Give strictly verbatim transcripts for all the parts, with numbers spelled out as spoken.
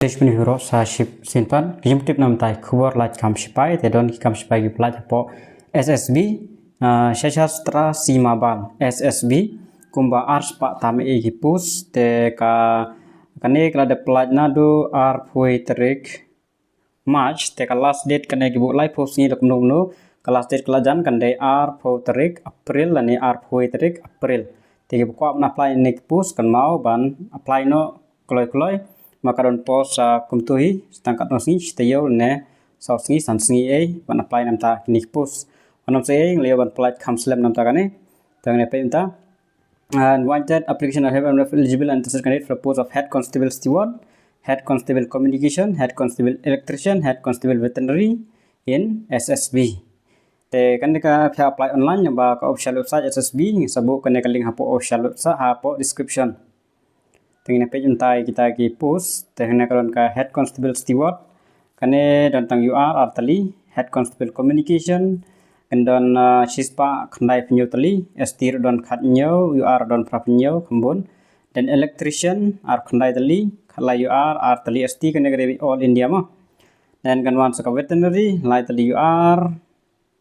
Dei shibun ïa phi baroh sa ship sien pat, ki jingtip namar ki khubor lait kam sipai, te don ki kam sipai kiba lait hapoh S S B, ah, Sashastra Seema Bal, S S B, kumba arspah tam eh ki post, te ka, kane ka la dep lait naduh arphew tarik March, te ka last date kane ki buh laiphew sngi la kumno kumno, ka last date ka la jan kan dei arphew tarik April lane arphew tarik April. Te kiba kwah ban apply ïa kine ki post kan kynmaw ban apply noh kloi kloi, namar ka don post, ah, kumto hi, tang katno sngi, shi taïew ne saw sngi, san sngi eh ban apply namar kine ki post. Wat nym sngewsih, ngi la ïoh ban pynlait kham slem namar kane. Te ngin ïa peit mynta. Uh, invited application are hereby eligible and interested candidate for the post of Head Constable Steward, Head Constable Communication, Head Constable Electrician, Head Constable Veterinary in S S B. Te kane ka phi apply online namar ka official website S S B, ngi sa buh kane ka link hapoh official website, hapoh description. Te ngin ïa peit mynta ïa kita ki post, te hangne ka don ka Head Constable Steward. Kane don tang U R ar tylli, Head Constable Communication kan don, ah, shispah khyndai phew hynñiew tylli, S T ruh don khathynñiew, U R don phra phew hynñiew, kham bun. Then Electrician ar khyndai tylli, khatlai U R, ar tylli S T, kane ka dei All India mo. Then kan wan sa ka Veterinary, lai tylli U R,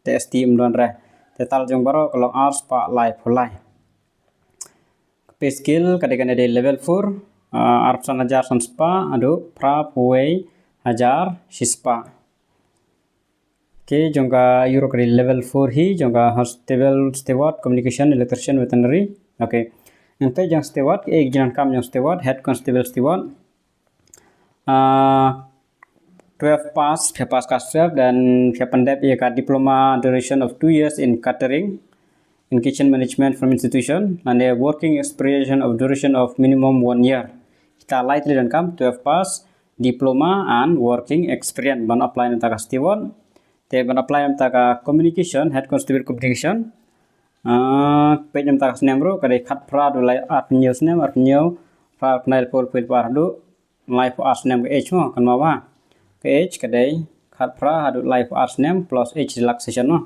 te S T ym don re. Te total jong baroh ka long arspah laiphew lai. Ka pay scale ka dei kane, dei level four, ah, arphew san hajar san spah haduh phraphew wei hajar shispah. Okay, jong ka Euro ka dei level four hi, jong ka Constable, Steward, Communication, Electrician, Veterinary. Okay. Nangta jong Steward, eh, jong kam jong Steward, Head Constable Steward. Ah, twelve pass, phi pass class twelve, then phi pyndep ïa ka diploma duration of two years in catering, in kitchen management from institution, and a working experience of duration of minimum one year. Kita lai tylli don kam, twelve pass, diploma and working experience ban apply namar ka Steward. Te ban apply namar ka Communication, Head Constable Communication. Ah, peit namar ka snem ruh, ka dei khatphra haduh lai, arphew hynñiew snem, arphew hynñiew, phra, khyndai, laiphew, laiphew ar haduh laiphew ar snem ka age mo, kynmaw ba ka age ka dei khatphra haduh laiphew ar snem plus age relaxation mo.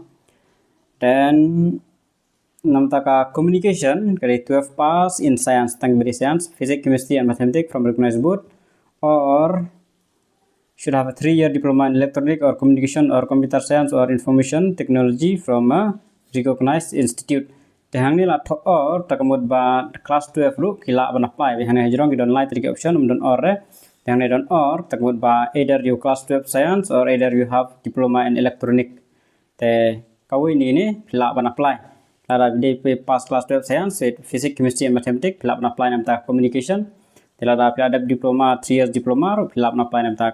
Then namar ka Communication ka dei twelve pass in science, tang bri science, physics, chemistry and mathematics from recognized board, or should have a three-year diploma in electronic or communication or computer science or information technology from a recognized institute. Te hangne la thoh or, ta ka mut ba class twelve ruh ki lah ban apply. Te hangne hajrong ki don lai tylli ki option, ym don or re. Te hangne don or, ta ka mut ba either you class twelve science or either you have diploma in electronic. Te kawei na kine phi lah ban apply. Lada phi dei phi pass class twelve science, physics, chemistry and mathematics, phi lah ban apply namar ka Communication. Te lada phi la dep diploma, three years diploma ruh phi lah ban apply namar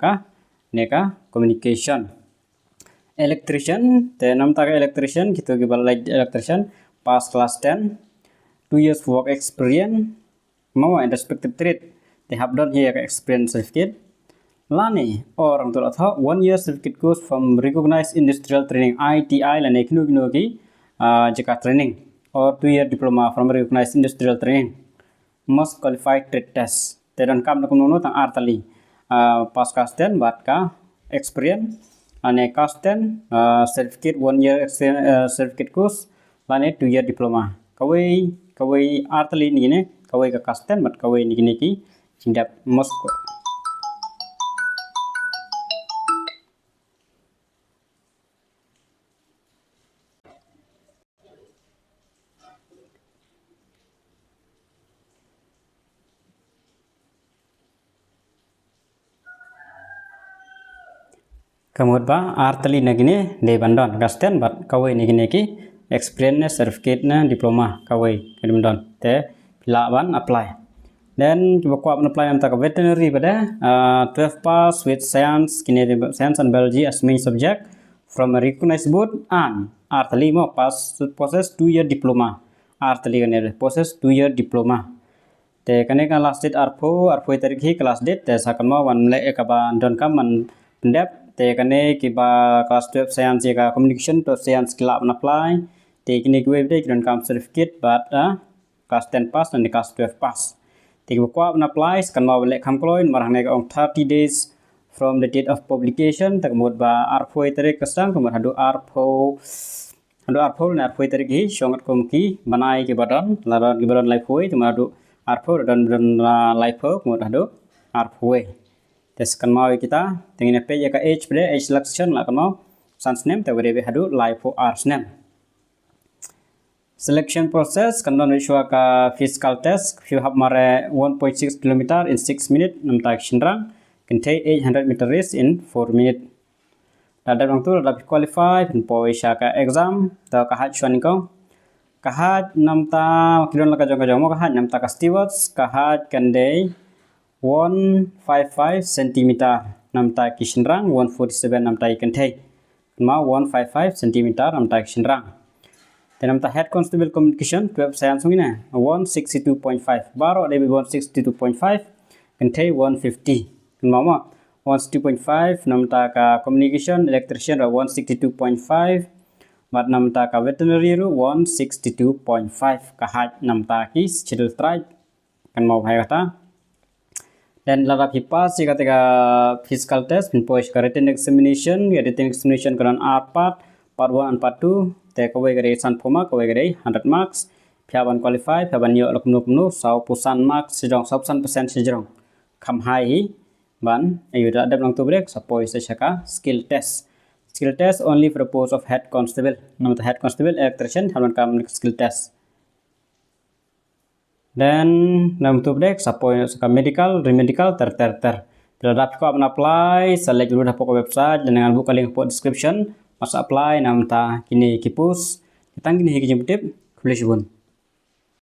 kane ka Communication. Electrician, te namar ka Electrician, kito kiba leh Electrician, pass class ten, two years work experience, mo, and respective trade. Te hap don hi ïa ka experience certificate. Lane, or hangto la thoh, one year certificate course from recognized industrial training, I T I, lane kino kino ki, ah, jaka training. Or two year diploma from recognized industrial training. Most qualified trade test. Te don kam da kumno kumno, tang ar tylli. Ah, pass class ten bad ka experience. Lane class ten, ah, certificate, one year ex-, ah, certificate course. Lane two year diploma. Kawei, kawei ar tylli na kine, kawei ka class ten bad kawei na kine ki jingdep, most. Ka mut ba ar tylli na kine dei ban don, class ten bad kawei na kine ki experience ne certificate ne diploma, kawei ka dei ban don. Te phi lah ban apply. Then kiba kwah ban apply namar ka Veterinary pat, ah, twelve pass with science, kine dei science and biology as main subject from a recognized board and ar tylli mo, pass, possess two year diploma. Ar tylli kane, possess two year diploma. Te kane ka last date arphew, arphew tarik hi ka last date, te sa kynmaw ban leh ïa kaba donkam ban pyndep. Te kane kiba class twelve science ïa ka Communication, twelve science ki lah ban apply. Te kine kiwei pat ki donkam certificate bad, ah, class ten pass lane class twelve pass. Te kiba kwah ban apply sa kynmaw ban leh kham kloi namar hangne ka ong thirty days from the date of publication, te ka mut ba arphew tarik ka sdang, ka mut haduh arphew, haduh arphew ne arphew tarik hi, shong katkum ki bnai kiba don, la don kiba don laiphew, te mut haduh arphew, don, don, ah, laiphew, ka mut haduh arphew. Te sa kynmaw ïa kita, te ngin ïa peit ïa ka age pat, age relaxation la kynmaw san snem, te wei dei haduh laiphew ar snem. Selection process kan don shuwa ka physical test, phi hap mareh one point six kilometer in six minute namta ki shynrang, kynthei eight hundred meter race in four minute. Lada dep nangtu, lada phi qualify, phin poi sha ka exam, to ka height shuwa nyngkong. Ka height namta ki don la ka jong ka jong mo, ka height namta ka stewards, ka height kan dei one five five centimeter namta ki shynrang, one forty seven namta ki kynthei. Kynmaw, one five five centimeter namta ki shynrang. Te namta head constable communication, twelve science ngi ne, one sixty two point five. Baroh dei one sixty two point five, kynthei one fifty. Kynmaw mo, one sixty two point five namta ka communication, electrician ruh one sixty two point five. Bad namta ka veterinary ruh one sixty two point five ka height namta ki Scheduled Tribe. Kynmaw bha ïa kata. Then lada phi pass ïa kata ka physical test, phin poi sha ka written examination. Ïa written examination ka don ar part, part one and part two. Te kawei ka dei sanphew mark, kawei ka dei hundred marks. Phi hap ban qualify, phi hap ban ïoh la kumno kumno, sawphew san mark shajrong, sawphew san percent shajrong. Kham high hi. Ban, ayu, lada dep nangtu break, sa poi sa sha ka skill test. Skill test only for the post of head constable. Namta head constable, electrician, hap ban kam skill test. Then nangtu break, sa poi sa ka medical, re-medical, ter ter ter. Lada phi kwah ban apply, sa leit ruh hapoh ka website, lane ngan buh ka link hapoh description. Bad sa apply namta kine ki post. Tang kine hi ki jingpyntip, khublei shibun.